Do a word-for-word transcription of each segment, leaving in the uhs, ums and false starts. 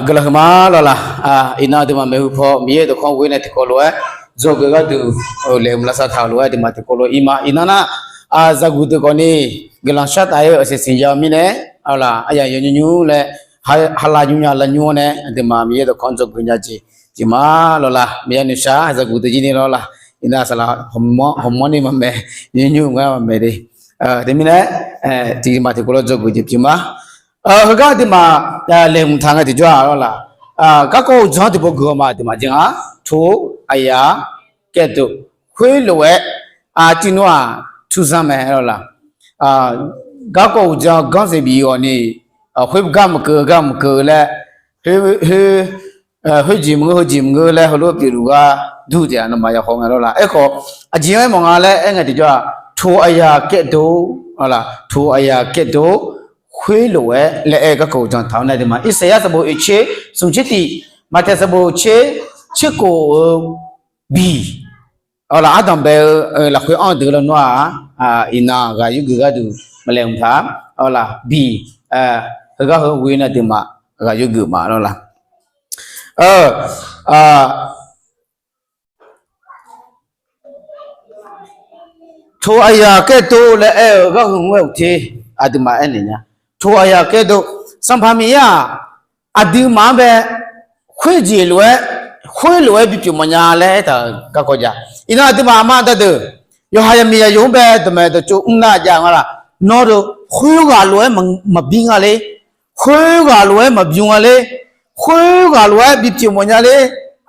Guiqlanq huiqma lawq laq. Iqnan aqduimaf maeqhu paw Miqyaer dawqkawq ghoe nae tiqkawv lof-aer dzawgeuf gharduq laeqhmq lavsav taq-euq lof-aer aqduimaf tiqkawv lof-aer ir ma. Iqnan nar, zaqguq deuq khawfni guiqlanq shar taf-aer-eu aqsiq siqnya-eu mirnae, arlaq aryamq yawnymr nymr laer, halav nymrnya lav nymr-awr nae aqduimaf Miqyaer dawqkawq-anr dzawgeuf nya jeq jeqma lawq laq. Miqyaer noeqshaq zaqguq deuq jir ni lawq laq. Iqnan saqlaq hawqmanrni maqmaeq, nymrnymr ngar maqmaeq de. Teumirnae, tiqjeqma tiqkawv lof-aer dzawgeuf jeq pyeuf ma. Heugar aqduimaf laeqhmq taq ngae tiqjawr-aq lawq laq, garkawv uqdzan-anr tiqpov guiq-awq ma. Aqduimaf jeq nga, to, aqyaq, kaevdov, khoerlof-aer, tirnmr-aq, turzanr mae lawq laq. Garkawv uqdzan ganr saeq bif-awq ni, khoergar maqkeuv gar maqkeuv laer, khoer, khoerjeq maqngeur heujeq maqngeur laer heulof-aer pyeufluf gar dur taef-a. Nawmaf yahaw ngae lawq laq. Aerkhawf, aqjeq-anr aermawf nga laer aer ngae tiqjawr-aq, to aqyaq kaevdov, lawq laq, to aqyaq kaevdov, khoerlof-aer laer aer-eu garkawv uqdzan taq-awr nae aqduimaf Irsaqyar sanqbof oeq tser smq tser tiq, Maqtaeq sanqbof tser, tser kof-eu biq, lawq laq, ardanq bae-eu lafkhoer anr-eu deuq lawnmr-aq, iqnan ghaq yurgeuf gharduq maqlaeqhmq taq-a. Lawq laq, biq, heugar heu ghoe nae aqduimaf ghaq yurgeuf ma lawq laq. To aqyaq kaevdov laer aer-eu gharheu nmr-aer uqter aqduimaf aernaeq nya. To aqyaq kaevdov, Sanqpaq Miqyaer-aq, aqduimaf-anr bae khoerjeq lof-aer, khoerlof-aer bipyeuf mawfnya laer aertaq-euq garkawv jav. Iqnan aqduimaf aqma aqda deuq, yawqha yaqmiq yaqyawq-anr bae dawqmaeq dawqtsov mr nar jav nga laq. Nawr-eu khoerghaq lof-aer maqbi nga le, khoerghaq lof-aer maqbymr nga le, khoerghaq lof-aer bipyeuf mawfnya le,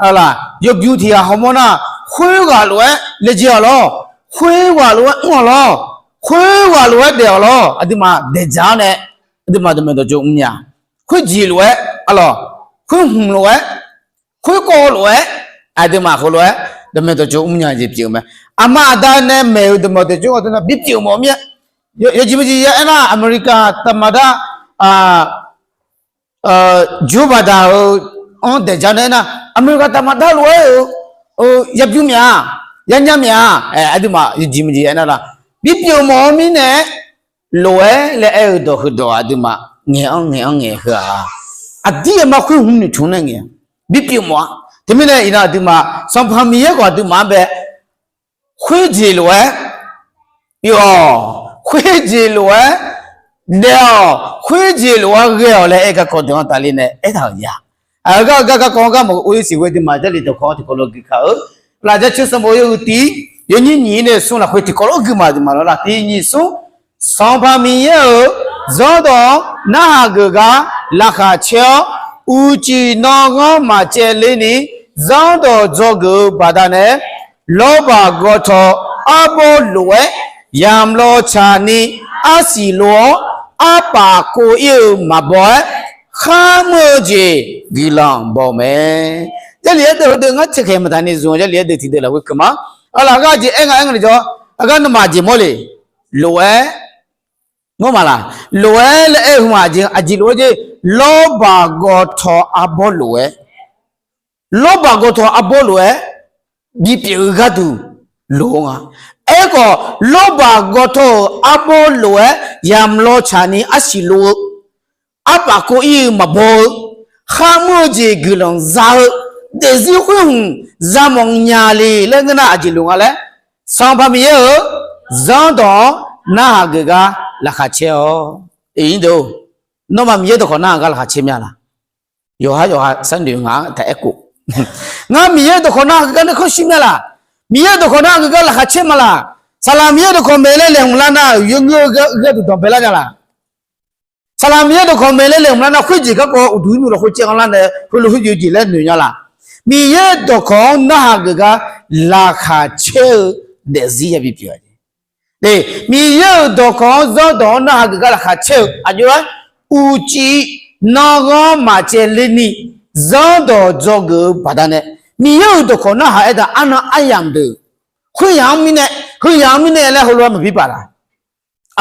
lawq laq, yawbymr tiq ghaq hawmawr nar, khoerghaq lof-aer laejae-awq lawr, khoerghaq lof-aer mr-awq lawr, khoerghaq lof-aer daef-awq lawr, aqduimaf daeqdzaq-awr nae, aqduimaf dawqmaeq dawqtsov mrnya. Khoerjeq lof-aer, arlawq, khoer hmq lof-aer, khoerkawv lof-aer, aqduimaf heulof-aer dawqmaeq dawqtsov mrnya jeq pyeuf-eu mae. Aqma aqda nae maeq-euq dawqmaeq dawqtsov-anr aqduimaf bipyeuf mawf mir-a. Yawjeq maqjeq ya aernar, America taqmaqdar, Joe Biden-euq anr daeqdzaq nae aernar, America taqmaqdar lof-aer-euq yabymr myav-a, yanya myav-a, aqduimaf yawjeq maqjeq aernar laq, bipyeuf mawf-eu mirnae, lof-aer laer aer-eu dawq heudawq aqduimaf ngaeq-anr ngaeq-anr ngaeq heu-aq, aqdir aqma khoer hmq noeqtmq nae ngaeq, bipyeuf mawf-a. Teumirnae iqnan aqduimaf Sanqpaq Miqyaer khawf aqduimaf-anr bae khoerjeq lof-aer yawf-awq, khoerjeq lof-aer daef-awq, khoerjeq lof-aer ghae-awq laer aer garkawv deuq-anr tafler nae aertaq-euq ya. Aqgar gar garkawv-anr gar maqghoe siq ghoe aqduimaf Jarlif dawqkawq-anr tiqkawv lof-aer guikaq-eu, lafjaer tser sanqbof yawhuiq tiq, yawnyir nyiq-ir nae smr lafkhoer tiqkawv lof-aer guimaf aqduimaf lawq laq. Tiq nyiq smr, Sanqpaq Miqyaer-euq zanrdawq-anr narhaq geuf gar laqkhaq caer-awr, uqcif nanghanr maqcaevler ni zanrdawq dzawgeuf-eu baqdanae, lawrbaq gawtaw arbawr lof-aer yamq law tsaq ni arsiq lof-awr, arpaf kov ir-eu maqbaw-aer, kharmr-eu jeq guiqlanq baw mae. Jarlif aerdeuv heudeuv ngar tseqkhaeq maqtaq ni zmq-eu Jarlif aerdeuv tiqdeuv lafkhoer keuvma. Arlaq aqgar aqjeq aer nga aer nga le jawr, aqgar nawmaf aqjeq mawr le, lof-aer, nawmaf laq, lof-aer laer aer-eu hmq-aq, aqjeq lof-aer jeq, lawrbaq gawtaw arbawr lof-aer, lawrbaq gawtaw arbawr lof-aer bipyeuf-eu gharduq lof-eu nga. Aerkhawf, lawrbaq gawtaw-euq arbawr lof-aer yamq law tsaq ni arsiq lof-eu, arpaf kov ir-eu maqbaw-eu, kharmr-eu jeq guiqlanq za-eu, daefzir khoer hmq za mawf nya le laer ngeur nar aqjeq lof nga laer, Sanqpaq Miqyaer-euq zanrdawq-anr narhaq geuf gar laqkhaq caer-awq. Eq, nawmaf Miqyaer dawqkawq narhaq geuf gar laqkhaq caer mya laq? Yawqha yawqha sharnoeq ngaq-anr taq aerkhof, ngar Miqyaer dawqkawq narhaq geuf gar nuikhanr shir mya laq? Miqyaer dawqkawq narhaq geuf gar laqkhaq caer ma laq? Saqlaq Miqyaer dawqkawq maeq laer laeqhmq lar nar-euq yawngeur-eu gharduq danqbae lar nya laq? Saqlaq Miqyaer dawqkawq maeq laer laeqhmq lar nar khoerjeq garkawv uqduq irnmr lafkhoer caev-anr lar nae heulof khoerjeq laer noeq nya laq? Miqyaer-euq dawqkawq-anr narhaq geuf gar laqkhaq caer-eu daefzir yabi pyeuf-a. Miqyaer-euq dawqkawq-anr zanrdawq-anr narhaq geuf gar laqkhaq caer-eu aqjox-aer, uqcif nanghanr maqcaevler ni zanrdawq dzawgeuf-eu baqdanae, Miqyaer-euq dawqkawq narhaq aer-aq arnan aryamq deuq, khoeryamq-anr mirnae, heuyamq-anr mirnae laer heulof-aer maqbi paf laq?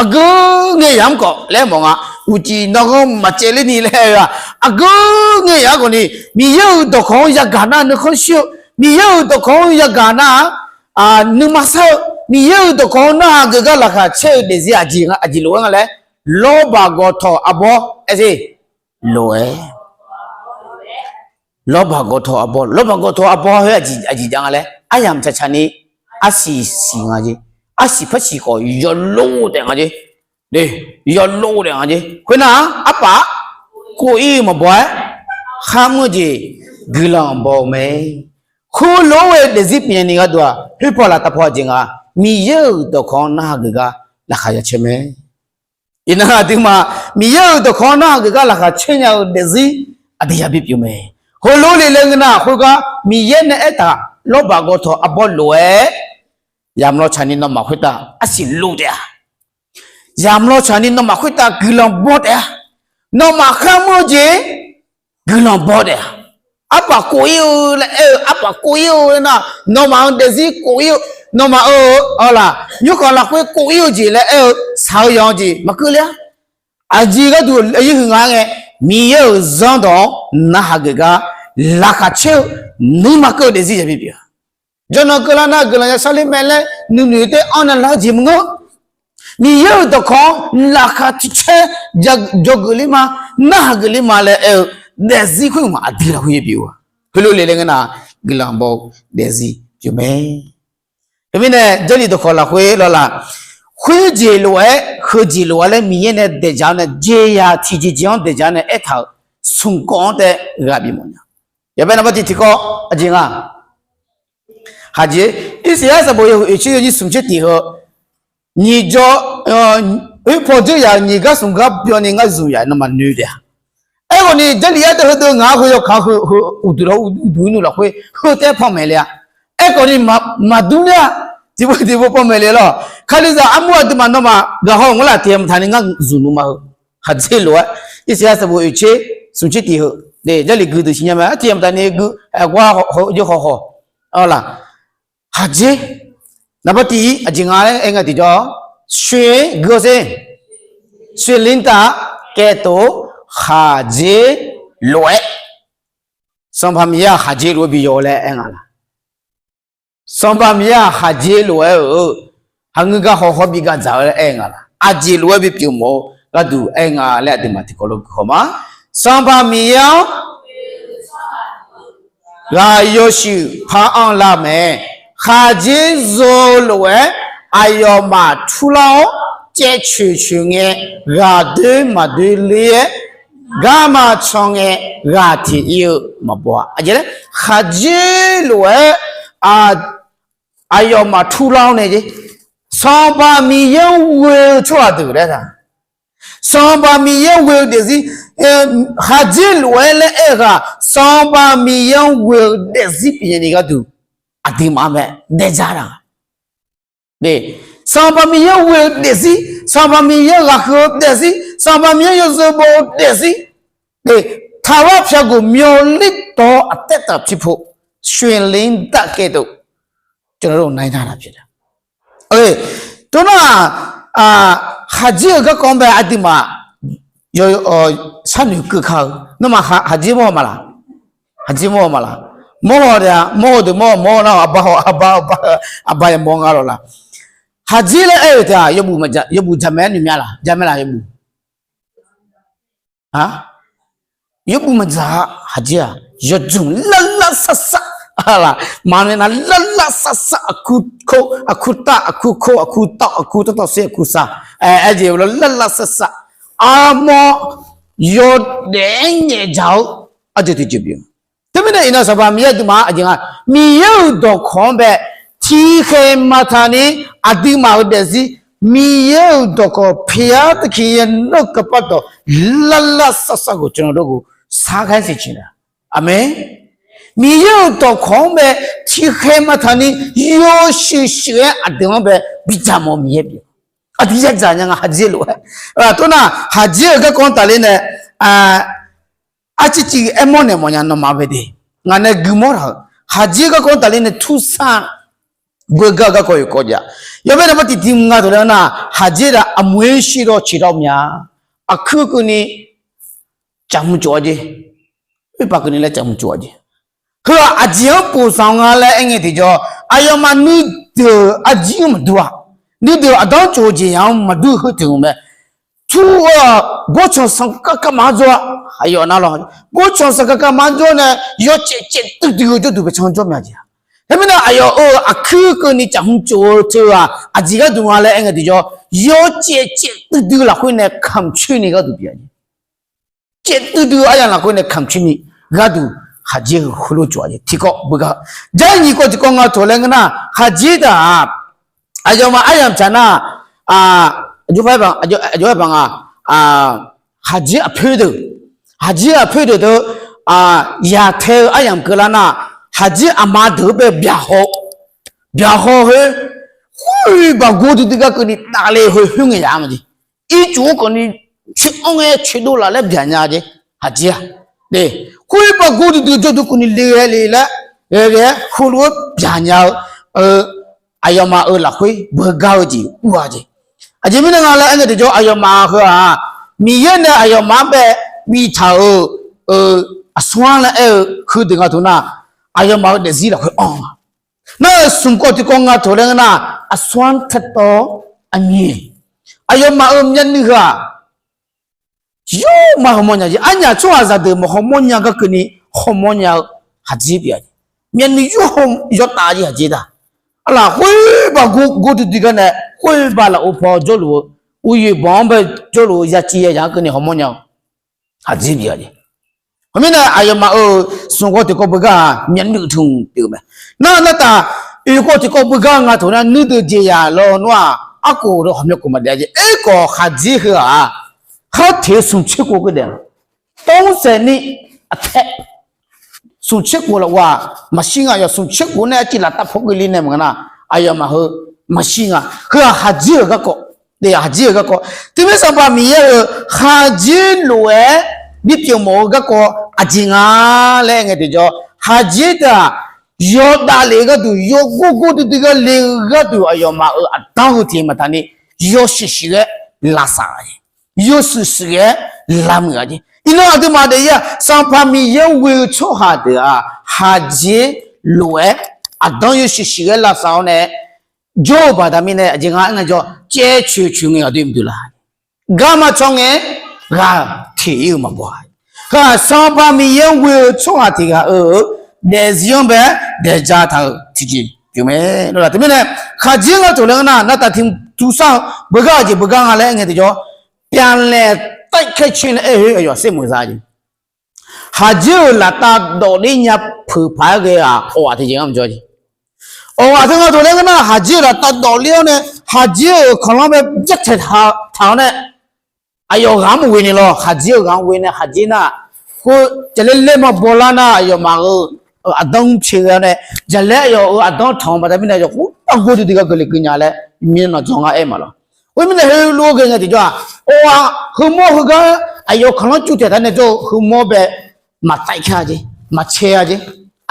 Aqgeu ngae yamq-anr khawf laer mawf nga. Uqcif nanghanr maqcaevler ni laer aer-eu-aq, aqgeu ngae yamq-anr khawf ni, Miqyaer-euq dawqkawq-anr yagaq nar nuikhanr shir-eu, Miqyaer-euq dawqkawq-anr yagaq nar-aq, nuima sar-eu, Miqyaer-euq dawqkawq-anr narhaq geuf gar laqkhaq caer-eu daefzir aqjeq lof-aer nga laer, lawrbaq gawtaw arbawr aer-eu lof-aer. Lawrbaq gawqtawq arbawr, lawrbaq gawqtawq arbawr khoer aqjeq jav nga laer aryamq tsaqtsaq ni arsiq siq nga jeq. Arsiq par siq khawf yawlov taef nga jeq. Yawlov taef nga jeq. Khoernar-aq, arpaf kov-ir-eu maqbaw-aer, kharmr-eu jeq guiqlanq baw-eu mae. Heulof-aer daefzir pyeufnya ni gharduq-aq, khoerpaw laftav paw aqjeq nga, Miqyaer-euq dawqkawq-anr narhaq geuf gar laqkhaq ya caer mae. Iqnan aqduimaf Miqyaer-euq dawqkawq-anr narhaq geuf gar laqkhaq caer nya-eu daefzir aqdui yabi pyeuf mae. Heulof le laer ngeur nar, khoergar Miqyaer nae aertaq lawrbaq gawqtawq arbawr lof-aer, yamq lawr tsaq ni nawmaf khoertav arsiq lov taef-a. Yamq lawr tsaq ni nawmaf khoertav guiqlanq baw taef-a. Nawmaf kharmr-eu jeq guiqlanq baw taef-a. Arpaf kov-ir-eu laer aer-eu, arpaf kov-ir-eu nar, nawmaf-euq daefzir kov-ir-eu, nawmaf-euq, arlaq, nymrkhanq lafkhoer kov-ir-eu jeq laer aer-eu, shaq-eu yawq-eu jeq maqkeuv ler-a. Aqjeq gharduq aqyuif huiq nga ngae, Miqyaer-euq zanrdawq-anr narhaq geuf gar laqkhaq caer-eu, nuima keuv-eu daefzir yabi pyeuf-a. Jawrnan keuvlar nar guiqlanq yashar ler mae laer nuinoeq taef-anr nae lar-eu jeq maqngeur. Miqyaer-euq dawqkawq-anr laqkhaq tiq caer dzawgeuf ler ma, narhaq geuf ler ma laer aer-eu daefzir khoer-aq aqdui lafkhoer yabi pyeuf-a. Heulof le laer ngeur nar, guiqlanq baw-eu daefzir pyeuf mae. Teumirnae Jarlif dawqkawq lafkhoer lawrlaf, khoerjeq lof-aer heujeq lof-aer laer Miqyaer nae daeqdzaq-awr nae jeqzaq tiqjeq jeq-anr daeqdzaq-awr nae aertaq-euq smq kawv-anr taef ghaq bif mawf nya. Yawbae naqba tiq tiqkawv aqjeq nga, haqjeq, Irsaqyar sanqbof yawhuiq oeq tser yawnyir smq tser tiq heu, nyiq jawr, oerpaw dzeur yaf-euq nyiq gar smq gar byanni ngar zmq yaf-euq nawmaf noeq taef-a. Aerkhawf ni Jarlif yar deuq heudeuq ngaq-anr heu yawkaq-anr heu uqduq lawr uqduq-ir nuq lafkhoer heu taef-aer panmaeq le-a. Aerkhawf ni maqdur ler-a. Tiqpov tiqpov panmaeq le lawr. Kalizaq armur aqduimaf nawmaf gaqhaw ngeur laf tiq yamq taq ni ngar zmq nuima heu. Haqjeq lof-aer Irsaqyar sanqbof oeq tser smq tser tiq heu, Jarlif gui deuq siqnya mae. Tiq yamq taq ni gui, aqgar hawq, yawhaw haw, arlaq, haqjeq, naqba tiq-ir aqjeq nga laer aer ngae tiqjawr, ရွှင်, gui-awr sher, ရွှင်လင်းတကဲ့သို့ haqjeq lof-aer, Sanqpaq Miqyaer-aq haqjeq lof-aer bi yaw laer aer nga laq? Sanqpaq Miqyaer-aq haqjeq lof-aer-euq, haqngeur gar hawhaw bi gadzaq-eu laer aer nga laq? Aqjeq lof-aer bi pyeuf mawf-eu gharduq aer nga laer aqduimaf tiqkawv lof guihaw ma. Sanqpaq Miqyaer-anr ghaq yawshuif par anrlar-eu mae. Khaqdzerzaq lof-aer aqyawfmaf turlar-awr caevcoeq coeq ngae, ghaq doer maqdoer ler-aer garma can ngae, ghaq tiq ir-eu maqbaw-a. Aqjeq laer khaqdzer lof-aer aqyawfmaf turlar-awr nae jeq, Sanqpaq Miqyaer-anr ghoe-eu tsawrhaq deuq laer taq. Sanqpaq Miqyaer-anr ghoe-eu daefzir, khaqdzer lof-aer laer aer-eu ghaq, Sanqpaq Miqyaer-anr ghoe-eu daefzir pyeufnya ni gharduq aqduimaf-anr mae daeja-a. Sanqpaq Miqyaer-anr ghoe-eu daefzir, Sanqpaq Miqyaer-anr ghaqkeuv-eu daefzir, Sanqpaq Miqyaer-anr yawzeu baw-eu daefzir, ထာဝရဘုရားကို မျှော်လင့်သော အသက်တာဖြစ်ဖို့ ရွှင်လင်းတကဲ့သို့ ကျွန်တော်တို့ နိုင်ရတာဖြစ်တယ်။ Tov nar, khaqdzer-euq garkawv-anr bae aqduimaf sharnoeq keuv kar-eu. Nawmaf khaqdzer mawr-eu ma laq? Khaqdzer mawr-eu ma laq? Mawr-eu taef-a, mawr-eu deuq mawr-eu, mawr-eu nar aqbar, aqbar, aqbar yamawr nga lawq laq? Khaqdzer laer aer-euq taef-a, yawbuf jaqmaeq-aer noeq mya laq? Jaqmaeq laq yawbuf? Yawbuf maqdzaq-a. Khaqdzer-aq yawdzmq lavlav savsav laq, maqnaeq nar lavlav savsav, aqkuq kov, aqkuq tav, aqkuq kov, aqkuq tawv, aqkuq tawv tawv ser, aqkuq sav, aer jeq lavlav savsav, armawr yawdaef-aer nyaefdzaq-eu arjeuq tiqjeuq pyeuf. Teumirnae iqnan Sanqpaq Miqyaer aqduimaf-anr aqjeq nga, Miqyaer-euq dawqkawq-anr bae tiqkhaeq maqtaq ni aqduimaf-euq daefzir, Miqyaer-euq dawqkawq ဘုရားသခင်ရဲ့ နှုတ်ကပတ်တော် lavlav savsav ကို ကျွန်တော်တို့ကို စားခိုင်းစေချင်တာ။ Aqmeq. Miqyaer-euq dawqkawq-anr bae tiqkhaeq maqtaq ni yawshuif shuif-aer aqdui-anr bae bidzaq mawf-eu Miqyaer pyeuf. Aqdui yadzaq nya nga khaqdzer lof-aer. Tov nar, khaqdzer-euq garkawv-anr tafler nae arcivciv aermawr naeq mawfnya nawmaf bae de. Ngaq nae guimawr taq-euq khaqdzer garkawv-anr tafler nae tursar ghoegar-eu garkawv yawkawv jav. Yawbae naqba tiqtiv nga dawq laer nar, khaqdzer taq aqmoer shir dawr ciq dawr mya, aqkuir keuvni caqmq cof-a jeq. Oerpaq keuvni laer caqmq cof-a jeq. Heu-aq aqjeq-anr pofsanq nga laer aer ngae tiqjawr, aqyawfmaf nuideuq arjir-anr maqdur-a. Nuideuq aqdanr cof-eu jeq-anr maqdur heu teq-eu mae. tur-eu-aq, bawrtsanq sanqkhav kavkhav maqanr jawr-a. Aqyawf nar lawr, bawrtsanq sanqkhav kavkhav maqanr jawr nae, yawcaev caev duidui-eu jawrduq baetsanq jawr myav jeq-a. Teumirnae aqyawf-euq aqkuir keuvni caf hmq tsof-eu teu-aq, aqjeq gharduq nga laer aer ngae tiqjawr, yawcaev caev duidui lafkhoer nae kamq coer ni gharduq pyeuf-a jeq. Caev duidui-eu aryamq lafkhoer nae kamq coer ni gharduq khaqdzer-eu heulof tsof-a jeq. Tiqkawv beugar-eu, jar nyiq kawv tiqkawv nga taq laer ngeur nar, khaqdzer taq-aq, aqyawfmaf aryamq tsaq nar, aqjox-aer baq nga, khaqdzer aqpoer deuq, khaqdzer aqpoer deuq deuq, yaqtae-eu aryamq keuvlar nar, khaqdzer aqma deuq-anr bae byaqhaw, byaqhaw khoer, khoer baqgor duidui gar keuvni davle khoer khoerngae yaf-a ma jeq. Ircuf-anr khawfni coer-anr ngae coer dov laf laer byaqnya jeq. Khaqdzer-aq, khoer baqgor duidui jawrduq keuvni le ghae le laer ghae ghae-aer heulof-aer byaqnya-eu aqyawfmaf-euq lafkhoer beugar-eu jeq ur-a jeq. Aqjeq mirnae nga laer aer ngae tiqjawr, aqyawfmaf heu-aq, Miqyaer nae aqyawfmaf-anr bae biftaq-euq aqsur-anr laer aer-eu heudeuq nga taq nar, aqyawfmaf-euq daefzir lafkhoer anr-a. Nar-euq smq kawv tiqkawv nga taq laer ngeur nar, aqsur-anr taetawv-awr aqnyoeq, aqyawfmaf-euq myavnuiv heu-aq, yawr ma hawmawr nya jeq. Arnyaf tsawrhaqzaq deuq maqhawmawr nya gar keuvni hawmawr nya-eu khaqdzer pyeuf-a jeq. Myavnuiv yawr haw yawtaf jeq khaqdzer taq. Arlaq khoer baqgor gor duidui gar nae khoer baq lafov paw jawrluf-eu, uqyoeq banq-anr bae jawrluf-eu yaciv yayaq-anr keuvni hawmawr nya-eu khaqdzer pyeuf-a jeq. Khoermirnae aqyawfmaf-euq smq kawv tiqkawv beugar-aq myavnuiv tmq pyeuf-eu mae. Nar nartaf, oeq kawv tiqkawv beugar nga taq nar nuideuq jeqzaq lawnmr-aq, arkhof dawq hawqmya khof maqdaef jeq. Aerkhawf khaqdzer heu-aq, kharteq-eu smq tser khof geur daef-a. Tmr saeqni aqtae smq tser khof lafghof-aq maqshir nga. Yawf smq tser khof nae arciv laftav paw keuvle nae maqngeur nar, aqyawfmaf heu maqshir nga. Heu-aq khaqdzer-euq garkawv, khaqdzer-euq garkawv. Teumirnae Sanqpaq Miqyaer-euq khaqdzer lof-aer bipyeuf mawf-eu garkawv aqjeq nga laer aer ngae tiqjawr, khaqdzer teu-aq, yawdav lef-eu gharduq, yawgor gor duidui gar le-eu gharduq, aqyawfmaf-euq aqdanr heu tiq maqtaq ni, yawshuif shuif-aer lavsav-a jeq. Yawshuif shuif-aer lavmuiq-a jeq. Iqnan aqduimaf daefzir-aq, Sanqpaq Miqyaer-anr ghoe-eu tsawrhaq deuq-aq, khaqdzer lof-aer aqdanr yawshuif shuif-aer lavsav-awr nae jawr-eu baqda mirnae aqjeq nga aer ngae jawr, caev coeq coeq ngae aqdui mqdui la. Garma tsawr ngae, ghaq teq-ir-eu maqbaw-a. Heu-aq Sanqpaq Miqyaer-anr ghoe-eu tsawrhaq tiq ghaq-euq daefzir-anr bae daefja taq-eu tiqjeq pyeuf mae. Teumirnae khaqdzer nga taq laer ngeur nar, nartaf tiq tursar-eu beugar-eu jeq beugar nga laer aer ngae tiqjawr, pyav laeq taef kaer coer nae aer-eu aqyawf sermuiq za jeq. Khaqdzer-euq laftav dawfler nya peuq paq-aer ghae-aq, awq ghaq tiqjeq ngar maqjawr jeq. Awq ghaq teu nga taq laer ngeur nar, khaqdzer-euq laftav dawfler-awr nae, khaqdzer-euq kanqlanr bae byaer taeq taq-awr nae, aqyawf ghaq-anr maqghoe ni lawr. Khaqdzer-euq ghaq-anr ghoe nae khaqdzer nar, khoer jaqlaer laer maqbaw lar nar, aqyawfmaf-euq aqdanr pyaeq ghae-awr nae, jaqlaer aqyawf-euq aqdanr tanq-eu baqda mirnae, aqyawf khoer baqgor duidui gar keuvle keuv nya laer, mirnan nawq dzawr ngar aer ma lawr. Khoermirnae heulof-aer ghae ngae tiqjawr-aq, awq-aq heumawr heugar aqyawf kanqlanr cuvtaeq taq nae jawr-eu heumawr bae maqtaef kar-a jeq, maqcae-a jeq.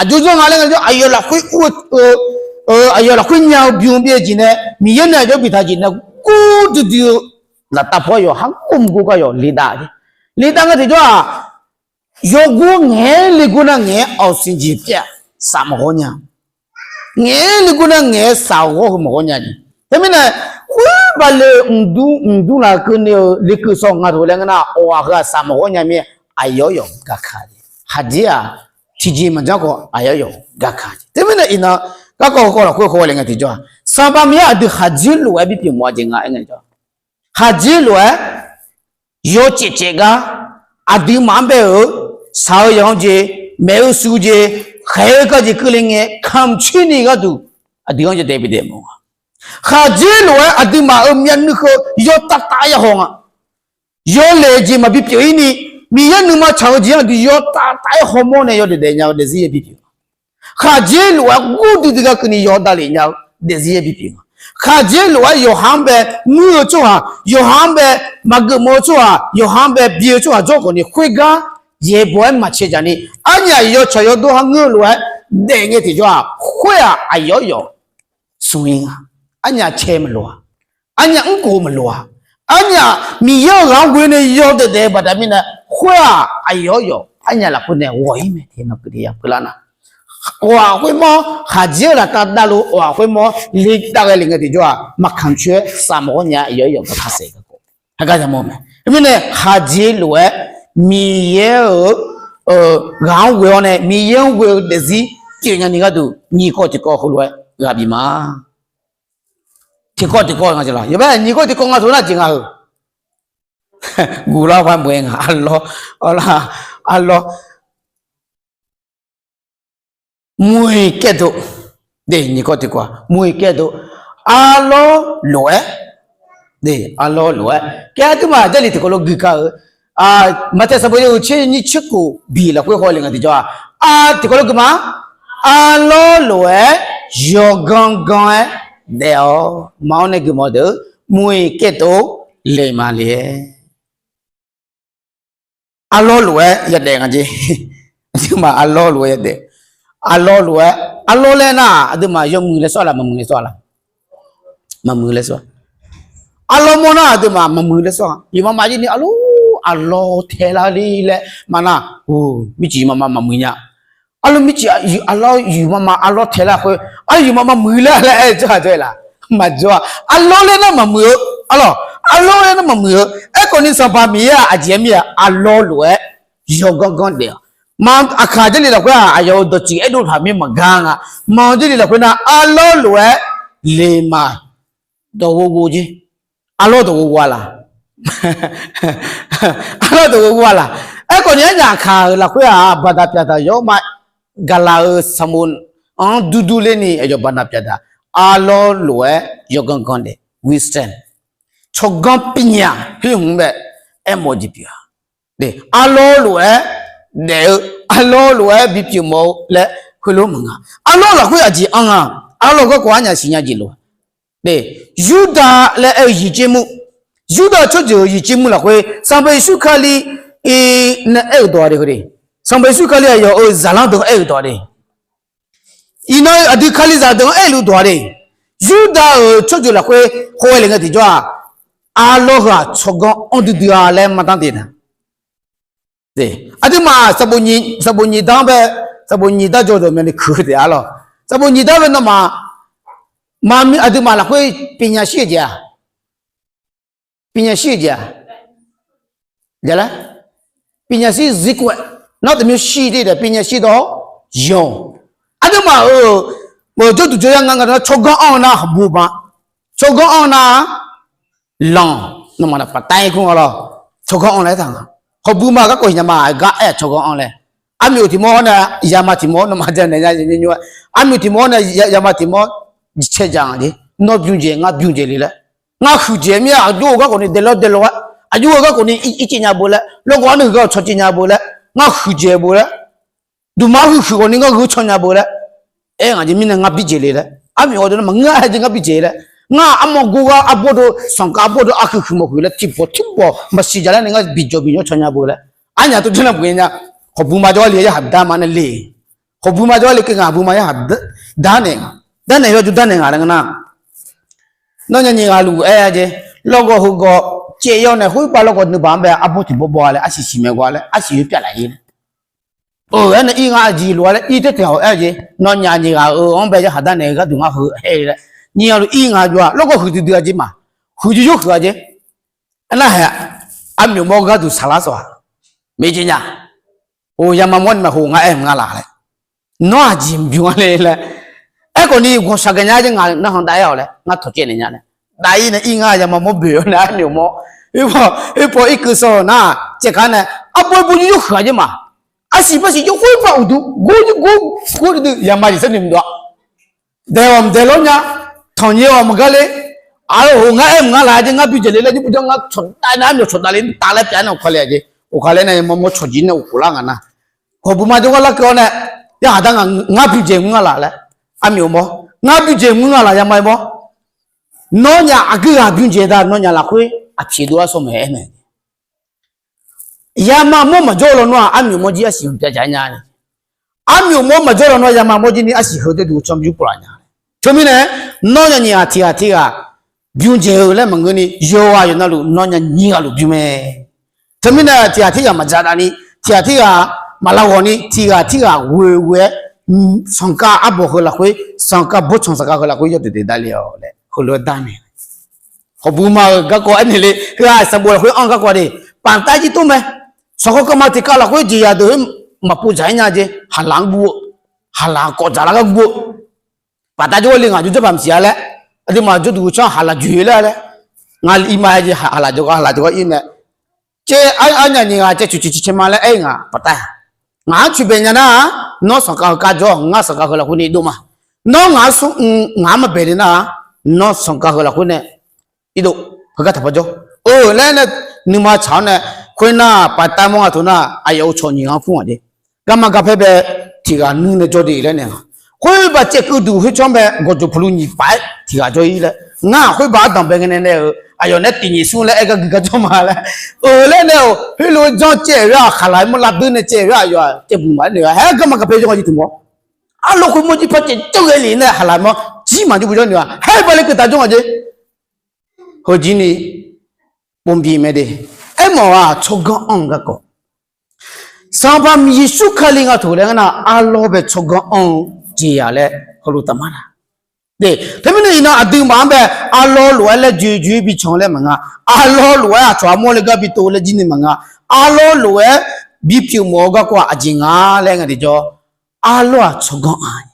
Aqjox jawr nga laer ngae jawr, aqyawf lafkhoer ur-eu, aqyawf lafkhoer nya-eu bym byaev jeq nae, Miqyaer nae aqjox biftaq jeq nae gor duidui-eu laftav paw aqyawf har gor mq gor gar aqyawf ledav jeq. Ledav ngae tiqjawr-aq, yawgor ngaeq-aer le gor nar ngaeq-aer awq siqjeq pyaev-a, saf maqghawr nya. Ngaeq-aer le gor nar ngaeq-aer saf ghawr heu maqghawr nya jeq. Teumirnae khoer bale mqdur mqdur laf keuvni-eu lekeuv sawq nga taq laer ngeur nar, awq-aq heu-aq saf maqghawr nya mir-aer aqyawf yawf garka jeq. Khaqdzer-aq tiqjeq maqjanr khawf aqyawf yawf garka jeq. Teumirnae iqnan garkawv heukawv lafkhoer khawf le ngae tiqjawr-aq, Sanqpaq Miqyaer aqdui khaqdzer lof-aer bipyeuf mawf-a jeq nga aer ngae tiqjawr, khaqdzer lof-aer yawcaev caev gar, aqduimaf-anr bae-euq shaq-eu yawq-anr jeq, maeq-eu shuq jeq, khaeq-eu gar jeq keuvle ngae kamq coer ni gharduq aqdui-anr yawdaef bidaef mawf-a. Khaqdzer lof-aer aqduimaf-euq myavnuiv heu yawtav tav-aer ya haw nga. Yawlaeq jeq maqbi pyeuf-ir ni, Miqyaer nuima tsaq-eu jeq-anr aqdui yawtav tav-aer hawmawr nae yawdaef daef nya-eu daefzir yaer bipyeuf. Khaqdzer lof-aer gor duidui gar keuvni yawdav lef nya-eu daefzir yaer bipyeuf nga. Khaqdzer lof-aer yawqha-anr bae muir-eu tsawrhaq, yawqha-anr bae maqgeufmawf-eu tsawrhaq, yawqha-anr bae bi-eu tsawrhaq jawr khawfni khoergar yaeqbawq-aer maqcae jaq ni, arnyaf yawtsaq yawdawr ha ngeur-eu lof-aer daef ngae tiqjawr-aq, khoer-aq aqyawf yawf smq-ir nga. Arnyaf cae maqloq-a. Arnyaf mrkhof maqloq-a. Arnyaf Miqyaer-euq ghaq-anr ghoe nae yawdaef daef-eu baqda mirnae, khoer-aq aqyawf yawf arnyaf lafkhoer nae ghawq-ir mae. Tiqnan keuvni ya peular nar, awq-aq khoermawr khaqdzer-eu laftav davluf awq-aq khoermawr le dav ghae le ngae tiqjawr-aq, maqkamq coer-aer saf maqghawr nya-aer aqyawf yawf garka saef garkawv hagar yamawr mae. Teumirnae khaqjeq lof-aer Miqyaer-euq ghaq-anr ghoe-awr nae Miqyaer-anr ghoe-eu daefzir pyeufnya ni gharduq nyiq kawv tiqkawv heulof-aer ghaq bif ma. Tiqkawv tiqkawv nga jeq laq, yawbae nyiq kawv tiqkawv nga teu nar jeq nga-euq. Guqlar paq meuq-aer nga, arlawr, arlawr, arlawr. Muiq kaerdov, nyiq kawv tiqkawv, muiq kaerdov, arlawr lof-aer, arlawr lof-aer, kaer aqduimaf Jarlif tiqkawv lof gui kar-eu, Maqtaeq sanqbof yawhuiq tser nyiq tser khof biq lafkhoer haw le nga tiqjawr-aq, tiqkawv lof gui ma, arlawr lof-aer yawganr ganr-aer daef-awr ma-awr nae guiqmawf deuq, muiq kaerdov le ma le. Arlawr lof-aer yadaef nga jeq. Aqduimaf arlawr lof-aer yadaef. Arlawr lof-aer, arlawr laer nar aqduimaf yawmuiq laer sawr-a laq, maqmuiq laer sawr-a laq? Maqmuiq laer sawr. Arlawr mawr nar aqduimaf maqmuiq laer sawr-a. Yuqmama jir ni arlawr, arlawr taelar le laer ma nar, mircif yuqmama maqmuiq nya. Arlawr mircif, arlawr yuqmama arlawr taelar khoer, arlawr yuqmama muiq laer laer aer-eu jawr-a jawr-aer laq? Maqjawr-a. Arlawr laer nar maqmuiq-eu, arlawr, arlawr laer nar maqmuiq-eu. Aerkhawf ni Sanqpaq Miqyaer-aq aqjeq-aer mir-a, arlawr lof-aer yawganr ganr daef-awq. Ma Aqkaq Jarlif lafkhoer-aq aqyawf-euq dawqtsuif aerdov paq mir maqgar nga. Ma Jarlif lafkhoer nar arlawr lof-aer le ma dawq ghovghov jer. Arlawr dawq ghovghov-a laq? Arlawr dawq ghovghov-a laq? Aerkhawf ni arnyaf Aqkaq-euq lafkhoer-aq baqdaq pyaqdaq yawr ma. Gaqlaq-euq sanqbof-anr durdur ler ni aqyawf baqdaq pyaqdaq, arlawr lof-aer yawganr ganr daef, wisdom, tsawrganr ปัญญา khoer hmq bae aermawf-eu jeq pyeuf-a. Arlawr lof-aer daef-eu, arlawr lof-aer bipyeuf mawf-eu laer khoerlof maqnga. Arlawr lafkhoer aqjeq anr nga. Arlawr garkawv arnyaf siqnya jeq lof-a. Yurdav laer aer-eu yiqjer mur, Yurdav tsawrjeuq-euq yiqjer mur lafkhoer Sanqpaq Yeqsur Kali nae aer-euq dawq-a de. Sanqpaq Yeqsur Kali aqyawf-euq zaqlanr deuq-anr aer-euq dawq-a de. Iqnan aqdui Kalizaq deuq-anr aerluf dawq-a de. Yurdav-euq tsawrjeuq lafkhoer hawghae le ngae tiqjawr-aq, arlawr heu-aq tsawrganr anr duidui-a laer maqdanr de na. Aqduimaf sanqbof nyiq dar bae, sanqbof nyiq dar jawr dawq myavnuiv kuiq-eu taef-a lawq. Sanqbof nyiq dar bae nawmaf, aqduimaf lafkhoer ปัญญา shir-eu jeq-aq, ปัญญา shir-eu jeq-aq, ja laer, ปัญญา shir zir kov-aer, nawr taqmyav shir te taef ปัญญา shir dawr, yawq. Aqduimaf-euq jawrduq jawryar nga nga dawq-anr tsawrganr anr-eu nar hawqbu ma, tsawrganr anr-eu nar lanq, nawmaf naqpaf tav-ir kur nga lawr. Tsawrganr anr laer aertaq nga. Hawqbu ma garkawv hiqnya ma gar aer-aq tsawrganr anr laer. Armyawf tiq mawr-awr nae yama tiq mawr nawmaf janaeq nya nymr-aer, armyawf tiq mawr-awr nae yama tiq mawr cae dzaq nga jeq. Nawr bymr dzaeq ngar bymr dzaeq le laer, ngar huiqdzaeq mir-a. Aqjox-eu garkawv ni daeqlawr daeqlawr-aer, aqjox-eu garkawv ni ircif nya beu laer, lawrgawv arnav huiq gar-awq tsawrcif nya beu laer, ngar huiqdzaeq beu laer, duqma huiq huiq ghawq ni ngar gheu caw nya beu laer aer nga jeq mirnae ngar bymr dzaeq le laer. Armyawf-awr dawr nar maqngeur aer jeq ngar bymr dzaeq laer. Ngar armawr gor gar arbawr dov sanqkhav arbawr dov arhuiq huiq mawf huiq laer tiqbawq tiqbawq maqsiq jaq laer nae ngar bidzawq binyawr caw nya beu laer. Arnyaf tov janr nar buf-ir nya. Hawqbu ma jawr-a le-aer yarhaq dar ma nar le. Hawqbu ma jawr-a le keuv ngaq bu ma yarhaq dar naeq, dar naeq yawjur dar naeq ngaq laer ngeur nar, nawr nya nyiq ghaq luf aer-a jeq. Lawrgawv heugawv caev yawr nae khoerpav lawrgawv nuibaq-anr bae arbawr tiq bawr bawr-a laer arsiq siqmaeq ghaw-a laer arsiq yawpav laf-ir laer. Aer nae ir ngar aqjeq lof-a laer ir taer taeq hawq aer-a jeq. Nawr nya nyiq ghaq-euq-anr bae yarhaq dar naeq-eu gharduq ngar heu aer-eu laer. Nyiq ghaq luf ir nga jawr-a lawrgawv huiqdui dui-a jeq ma. Huiqdui yawr huiq-a jeq. Aernar haeq, armyawf mawr gharduq saqlar sawq-aq, maeqjeq nya. Or, yama mawr ni maqhoq ngar aer mq nga laq laer. Nawr aqjeq mqbymr-a le laer. Aerkhawf ni ghawqshaq gaqnya jeq ngaq narhaq dav-aer-awq laer ngar tawqcaev naeq nya laer. Dav-ir nae ir ngar yama mawr boeq-awr nae armyawf mawr, irpaw irkeuv sawr-eu nar caevkar nae arbawr arbawr yawr huiq-a jeq ma. Arsiq barsiq jawr khoerpav uqduq gor gor gor duidui yama jeq sar noeq maqdov-a. Daeq-awq mqdaeq lawr nya, tanqnyae-awq maqgar le. Aq-eu hoq ngar aer mq nga laq jeq ngar bymr dzaeq le laer nymr bujawr ngar cawqdav nae armyawf cawqdav le taf laer pyav nae uqkale-a jeq. Uqkale nae yama mawr cawqjir nae uqkhof lar ngaq nar, hawqbu ma jawrgar larkeuv-awr nae, yarhaq dar ngaq ngar bymr dzaeq mr nga laq laer, armyawf mawr ngar bymr dzaeq mr nga laq yama mawr. Nawr nya aqgeu ghaq bymr dzaeq da nawr nya lafkhoer aqtiq dov-ar sawr maeq aer mae. Yama mawr maqjawr-eu lawnmr-aq armyawf mawr jir arsiq heu pyav dzaq nya. Armyawf mawr maqjawr-eu lawnmr yama mawr jir ni arsiq heu deuq duq can bymr pov laf nya. Teumirnae nawr nya nyiq ghaq tiq ghaq tiq ghaq bymr dzaeq-eu laer maqngeur ni yawqghaq yawqnavluf nawr nya nyiq ghaq luf bymr mae. Teumirnae tiq ghaq tirghaq maqdzaq dav ni, tiq ghaq tirghaq maqlav ghawq ni, tiq ghaq tirghaq ghoeghoe-aer, sanqkav arbawq heu lafkhoer, sanqkav bawrtsanq sanqkav heu lafkhoer yawdaef daef dav le-awq laer heulof-aer dar naeq. Hawqbuq ma-euq garkawv aernaeq le, heu-aq sanqbof lafkhoer anr-eu garkawv de. Paqtav jir tov mae. Sanqkhaw kawv ma tiqkawv lafkhoer jeqzaq deuq-aer maqpov dzaq-aer nya jeq, haqlaq-anr guv-eu, haqlaq kawv dzaq lar gar guv-eu. Paqtav jawrgar le ngaq jawr jawr paq maqsiq-a laer, aqduimaf jawrduq canr haqlaq joeq laer laer, ngaq iqmae jeq haqlaq jawrgar haqlaq jawrgar ir mae. Caev arnyaf nyiq ghaq caev coeq coeq ciq caev ma laer aer-eu ngaq paqtav. Ngaq-anr coeq bae nya nar-aq, nawr sanqkhav heu kar jawr, ngar sanqkhav heu lafkhoer nae irdov ma. Nawr ngaq-anr smr, ngaq-anr maqbae le nar-aq, nawr sanqkhav heu lafkhoer nae irdov, heugar taqpar jawr. Euq laer nae nuima tsaq-awr nae, khoernar paqtav mawr nga teu nar, aqyawf-euq cawq nyiq ghaq-anr kur ngaq jeq. Garma garpaer bae tiq ghaq nuir nae jawr de laer nae nga. Khoer baqcaev keuv duq khoercanr bae gawqjawq puqlu nyiq paf-aer tiq ghaq jawr-ir laer, ngar khoer baq ardanq bae ngae nae nae-euq aqyawf nae tiq nyiq smr laer aer gar gui gar jawr ma laer. Euq laer nae-euq heulof-aer janr caev-aer-aq, haqlaq-aer mawr lavdeur nae caev-aer aqyawf-aq caevbuq maqaer noeq-a. Haer garma garpaer jawr nga jeq tiq mawr. Arlawr khoermawr jir par caev jawr ghae lef nae haqlaq mawr jir maqjawr bu jawr noeq-a. Haer bale keuv taq jawr nga jeq. Heujir ni pov bi mae de. Aermawf-aq tsawrganr anr-eu garkawv. Sanqpaq Yeqsur Kali nga taq laer ngeur nar, arlawr bae tsawrganr anr-eu jeq-aq laer heulof taf mar la. Teumirnae iqnan aqduimaf-anr bae arlawr lof-aer laer joejoe-ir bi can laer maqnga. Arlawr lof-aer aqcawq armawr le gar bi tov laer jir ni maqnga. Arlawr lof-aer bipyeuf mawf-eu garkawv-aq aqjeq nga laer nga tiqjawr, arlawr-aq tsawrganr anr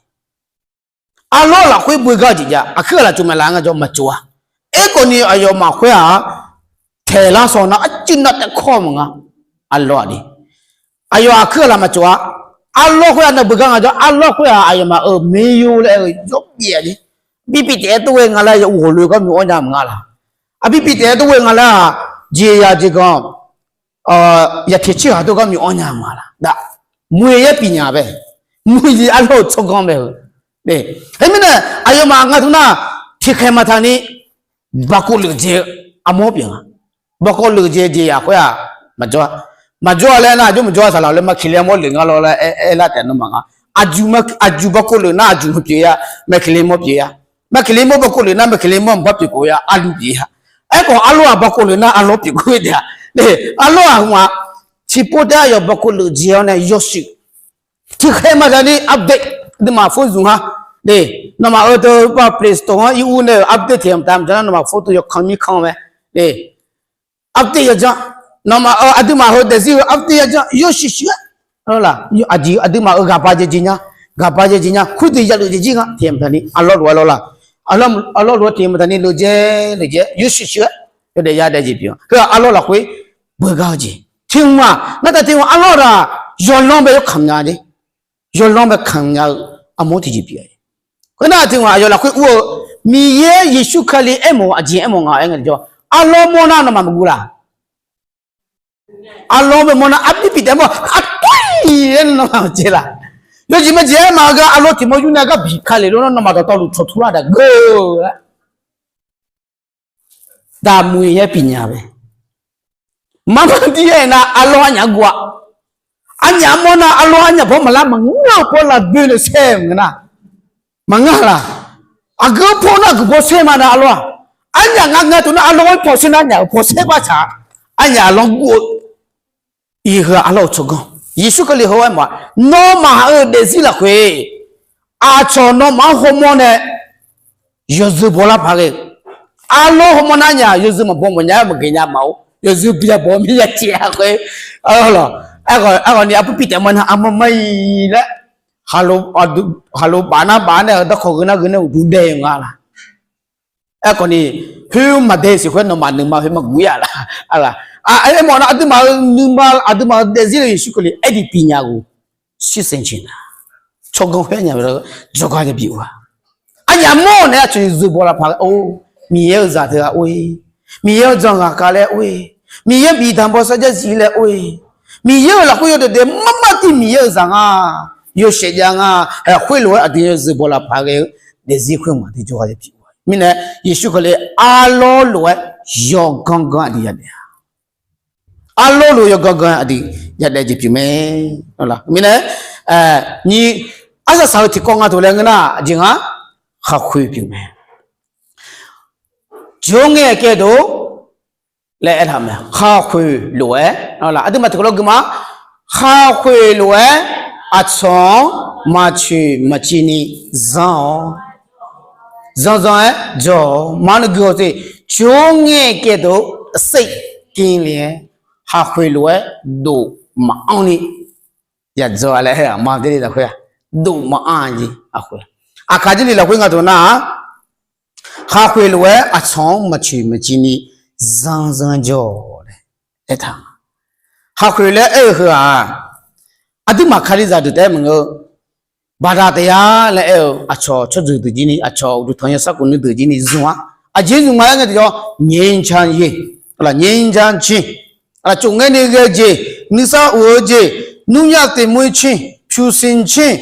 Arlawr lafkhoer beugar-eu jeq jav, aqkuir ghaq laf tsov mae la nga jawr maqtsov-a. Aerkhawf ni aqyawfmaf khoer-aq, taeqlar saw nar arcuiv nar taef kawr maqnga. Arlawr-aq de, aqyawf aqkuir ghaq laf maqtsov-a. Arlawr khoer-aq nav beugar nga jawr, arlawr khoer-aq aqyawfmaf-euq maer yor laer-eu yawbyaef jeq. Bibif taef-aer tov ghae nga laer yawuiq ghawqloe gar myaw-awr nya maqnga laq. Aqbibif taef-aer tov ghae nga laer-aq, jeqzaq jeqganq yaqteq tser ghaq tov gar myaw-awr nya maqnga laq. Daq, muiq-eu yaer bifnya bae, muiq-eu arlawr-euq tsawrganr bae-eu. Teumirnae aqyawfmaf nga teu nar, tiqkhaeq maqtaq ni baqkov leuf dzae-eu armawr pyeuf nga. Baqkov leuf dzae jeqzaq khoer-aq maqjawr-a. Maqjawr-a laer nar, aqjox maqjawr-a saqlaq laer maqkeq le armawr leuf nga lawr laer aer lar taef nawmaf nga. Aqjuq baqkov leuf nar aqjuq maqpyeuf-a, maqkeq le mawr pyeuf-a. Maqkeq le mawr baqkov leuf nar maqkeq le mawr maqbar pyeuf khof-a, arlawr pyeuf-a. Aerkhawf arlawr-aq baqkov leuf nar arlawr pyeuf khof-eu taef-a. Arlawr-aq hmq-aq, tiqpov taef-aer aqyawf baqkov leuf dzae-awr nae yawshuif tiqkhaeq maqtaq ni update, aqduimaf phone zmq nga. Nawmaf-euq deuq Play Store-anr ir ur nae-euq update tiq maqtaq maqjan nar nawmaf phone teu yawkan mirkan mae. Update yajan, nawmaf-euq aqduimaf heu daefzir heu update yajan yawshuif shuif-aer, aqjeq aqduimaf-euq ghaqba jaeq jeq nya, ghaqba jaeq jeq nya khoerdeuq yalof jeq jir nga tiq maqtaq ni arlawr lof-aer lawr la. Arlawr lof-aer tiq maqtaq ni lof dzae, lof dzae yawshuif shuif-aer yawdaef yadaef jeq pyeuf-a. Heu-aq arlawr lafkhoer beugar-eu jeq. Tiq hmq-aq nartaq tiq hmq arlawr-aq yawlanr bae yawkamq nya de. Yawlanr bae kamq nya-eu armawr tiqjeq pyeuf-a. Khoernar tiq hmq aqyawf lafkhoer ur-eu Miqyaer Yeqsur Kali aermawf-eu aqjeq aermawf nga-aer ngae jawr, arlawr mawr nar nawmaf maqguv laq. Arlawr bae mawr nar arbir bif taef mawr aqtoer-ir-aer nawmaf maqjeq laq. Yawjeq maqjeq-aer maqghae gar arlawr tiqmawr yur nae gar biq ka lef lof nar nawmaf dawqtawvluf cawqtur lar daq geur-eu laer. Daqmuiq yaer bifnya bae. Marmar dir-aer nar arlawr arnyaf-anr guv-a. Arnyaf-anr mawr nar arlawr arnyaf bawr maqlar maqngeur-eu paw laf doe nae saer-eu nga nar. Maqngeur laq. Aqgeu paw nar aqgeu paw saer ma nar arlawr-aq. Arnyaf nga nga teu nar arlawr-anr paw saer nar arnyaf-euq paw saer bar tsaq-a. Arnyaf aqlawr guv-eu. Iqheu-aq arlawr-euq tsawrganr. Yeqsur Kali heu-aer mawf-a, nawmaf-euq daefzir lafkhoer aqcawq nawmaf-anr hawmawr nae yawzeu bawlar paq ghae-eu. Arlawr hawmawr nar nyaf yawzeu maqbaw mawf nya-aer maqgeuf nya maf-or, yawzeu byabaw mir ya caev-a khoer. Aerkhawf ni arpur pif taef mawr nar armawr mar-iq laer, khaqlo baf nar baf nae-euq darkawq gheu nar gheu nae uqduq dae-eu nga laq. Aerkhawf ni, khoer maqdae siq khoer nawmaf nuima khoer maqguv-ir-a laq. Aermawf nar aqduimaf-euq nuima aqduimaf-euq daefzir-eu Yeqsur Kali aer diq bifnya ghof shirsaeq jeq nar, tsawrganr khoer nya jawrgar ya bif-eu-a. Arnyaf mawr naeq-aer aqcawq yawzeu bawlar paq-aer or, Miqyaer-euq zaq teughaq or-ir, Miqyaer-euq jan ghaq ka laer or-ir, Miqyaer bif danqbaw sarjax zif laer or-ir, Miqyaer-euq lafkhoer yawdaef daef marmar tiv Miqyaer-euq zaq nga, yawshaef jav nga, khoerlof-aer aqdui yawzeu bawlar paq ghae-eu daefzir khoer maqdui jawrgar ya bif-eu mirnae, Yeqsur Kali arlawr lof-aer yawganr ganr aqdui yadaef-a. Arlawr lof-aer yawganr ganr aqdui yadaef jeq pyeuf mae. Mirnae, nyi, arsaq saq-eu tiqkawv nga taq laer ngeur nar aqjeq nga, khaqkhoeq pyeuf mae. Jawr ngae kaedov laer aertaq mae, khaqkhoeq lof-aer, aqduimaf tiqkawv lawr gui ma, khaqkhoeq lof-aer aqcawq-anr maqcoeq maqciv ni zanr-awq. Zanr zanr-aer jawr-awq. Maqnui gui-awq te. Jawr ngae kaev deuq-eu အဆိပ်ကင်လျက် haqkhoeq lof-aer dof maqanr ni yadzaw laer aer-aq ma de lafkhoer-aq, dof maqanr jeq haqkhoeq. Aqkaq jir li lafkhoer nga taq nar-aq, haqkhoeq lof-aer aqcawq-anr maqcoeq maqciv ni zanzan jawr-awq laer aertaq. Haqkhoeq laer aer-eu heu-aq, aqduimaf kalizaq deuq taef-aer maqngeur-eu, baqdaq taef-a laer aer-eu aqcawq tsawrjeuq deuq jir ni, aqcawq uqduq tanqnymr sarkhof nuideuq jir ni zmq-a. Aqjeq zmq nga laer ngae tiqjawr, ငြိမ်းချမ်းရေး, ငြိမ်းချမ်းခြင်း, tsofngaer ni ghae-eu jeq, nuisar of-eu jeq, လွတ်မြောက်စေချင်, pyurshin cin,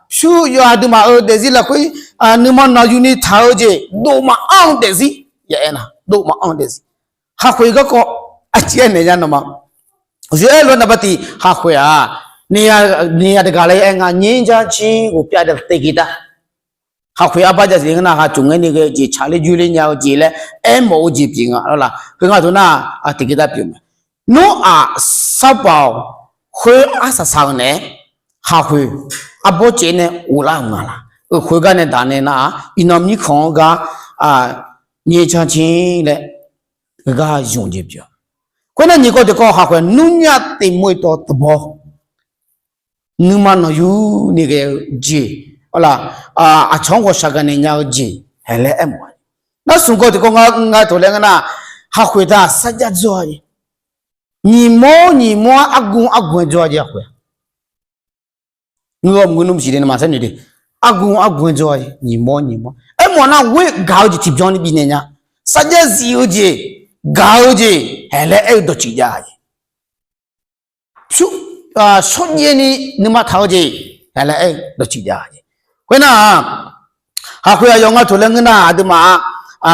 pyur yawqha aqduimaf-euq daefzir lafkhoer nuima nawq yuni taq-eu jeq dof maqanr-eu daefzir, ya aer nar dof maqanr-eu daefzir. Haqkhoeq garkawv aqjeq aer naeq nya nawmaf yawf aer lof-aer naqba tiq haqkhoeq-aq, ni ya daqgaq laer aer nga ငြိမ်းချမ်းခြင်းကို ပြသတဲ့ သင်္ကေတ. Haqkhoeq arbar jav siq ngeur nar-aq, tsofngaer ni ghae-eu jeq, tsaqler joerler nya-eu jeq laer aermawf-eu jeq pyeuf nga lawr la. Khoerngae taq nar-aq, tiqkeuv dar pyeuf mae. Noraq sarbav-awq, khoer arsaq saq-eu naeq-aer haqkhoeq arbawr caev nae ghoflar-euq nga laq. Euq khoergar nae daq nae nar-aq, iqnan mirkhanq-anr gar ငြိမ်းချမ်းခြင်း laer heugar zmq jeq pyeuf. Khoernar nyiq kawv tiqkawv haqkhoeq လွတ်မြောက်စေချင်သော သဘော, nuima nawq yuni ghae-eu jeq, aqcawq-anr ghawqshaq gaqnaeq nya-eu jeq hae laer aermawf-a. Nar smq kawv tiqkawv nga taq laer ngeur nar-aq, haqkhoeq taq sarjax dzawr-a jeq, nyiq mawr nyiq mawr-aer argu argu-aer dzawr-a jeq haqkhoeq. Ngeur-awr maqngeur nmr siq de nawmaf saer noeq de. Argu argu-aer dzawr-a jeq, nyiq mawr nyiq mawr aermawf nar ghoer gaq-eu jeq tiqbyan ni bifnaeq nya. Sarjax zif-eu jeq, gaq-eu jeq hae laer aer-eu dawqtsuif jav-a jeq. Pyur, shawrjaev ni nuima taq-eu jeq hae laer aer-eu dawqtsuif jav-a jeq. Khoernar-aq, haqkhoeq aqyawf nga taq laer ngeur nar-aq, aqduimaf-a,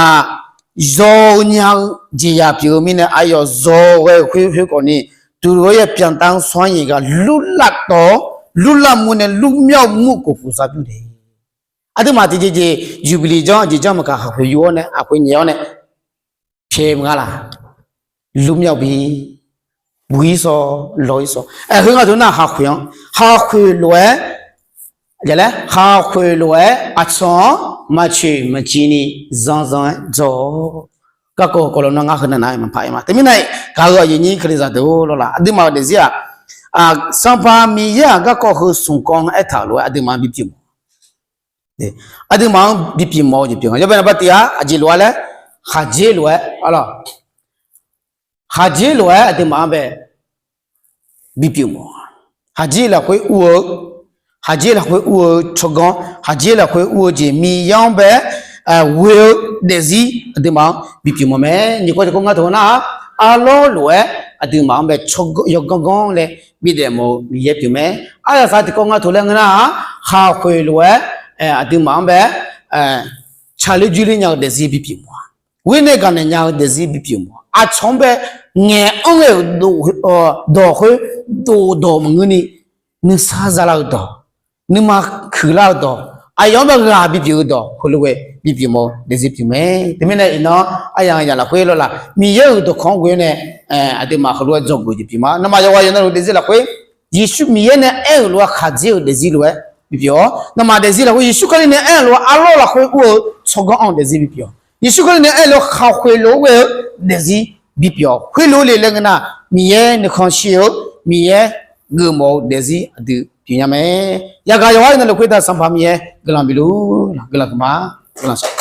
zaw-eu nya-eu jeqzaq pyeuf-eu mirnae aqyawf zaw ghae-eu khoer khoerkhawf ni, သူတို့ရဲ့ ဖြတ်သန်းစွမ်းရည်က လွတ်လပ်သော လွတ်လပ်မှုနဲ့ လွတ်မြောက်မှုကို ကိုယ်စားပြုတယ်. Aqduimaf tiqjeq jeq jubilee janr aqjeq janr maqkaq haqkhoeq yur-awr nae haqkhoeq nyaef-awr nae pyaeq maqnga laq. လွတ်မြောက်ပြီ, buq-ir sawr, lawq-ir sawr. Aer, khoerngae taq nar-aq haqkhoeq-anr, haqkhoeq lof-aer, laer haqkhoeq lof-aer aqcawq-anr maqcoeq maqciv ni zanzan-aer dzawr-awq. Garkawv kawv lawnmr ngar heu nav nav-aer maqpar aer ma. Teumirnae gaq-eu aqyuif nyir kalizaq deuq lawr la, aqduimaf-euq daefzir-aq, Sanqpaq Miqyaer-aq garkawv heu smq kawv-anr aertaq-euq lof-aer aqduimaf-anr bipyeuf mawf. Aqduimaf-anr bipyeuf mawf-eu jeq pyeuf nga. Yawbae naqba tiq-a aqjeq lof-aer laer, khaqdzer lof-aer, khaqdzer lof-aer aqduimaf-anr bae bipyeuf mawf. Khaqdzer lafkhoer ur-eu, khaqdzer lafkhoer ur-eu tsawrganr, khaqdzer lafkhoer ur-eu jeq Miqyaer-anr bae ghoe-eu daefzir aqduimaf-anr bipyeuf mawf mae. Nyiq kawv tiqkawv nga taq-eu nar-aq, arlawr lof-aer aqduimaf-anr bae tsawrganr yawganr ganr laer bidaef mawf-eu Miqyaer pyeuf mae. Aryaqsaq tiqkawv nga taq laer ngeur nar-aq, haqkhoeq lof-aer aqduimaf-anr bae tsaqler joerler nya-eu daefzir bipyeuf mawf-a. Ghoer nae gaqnaeq nya-eu daefzir bipyeuf mawf-a. Aqcawq-anr bae ngaeq-anr ghae-euq dawq khoer dawqdawq maqngeur ni, nuisar zalar-eu dawq, nuima kuiqlar-eu dawq, aqyawf-anr bae ghaq bipyeuf-eu dawq heulof-aer bipyeuf mawf-eu daefzir pyeuf mae. Teumirnae iqnan aryaq yaq lafkhoer lawr la, Miqyaer-euq dawqkawq-anr ghoe-awr nae aqduimaf heulof-aer dzawgeuf jeq pyeuf ma. Nawmaf yawqghaq yawqnan-euq daefzir lafkhoer Yeqsur Miqyaer nae aer-euq lof-aer khaqdzer-euq daefzir lof-aer bipyeuf-awr, nawmaf daefzir lafkhoer Yeqsur Kali nae aer-euq lof-aer arlawr lafkhoer ur-eu tsawrganr anr-eu daefzir bipyeuf-awr, Yeqsur Kali nae aer-euq lof-aer khaqkhoeq lof-aer ghoe-eu daefzir bipyeuf-awr, khoerlof le laer ngeur nar, Miqyaer nuikhanr shir-eu, Miqyaer geufmawf-eu daefzir aqdui pyeufnya mae. Yagaq yawqghaq yawqnan lafkhoer da Sanqpaq Miqyaer guiqlanq bif luf, guiqlanq huiqma, guiqlanq shaq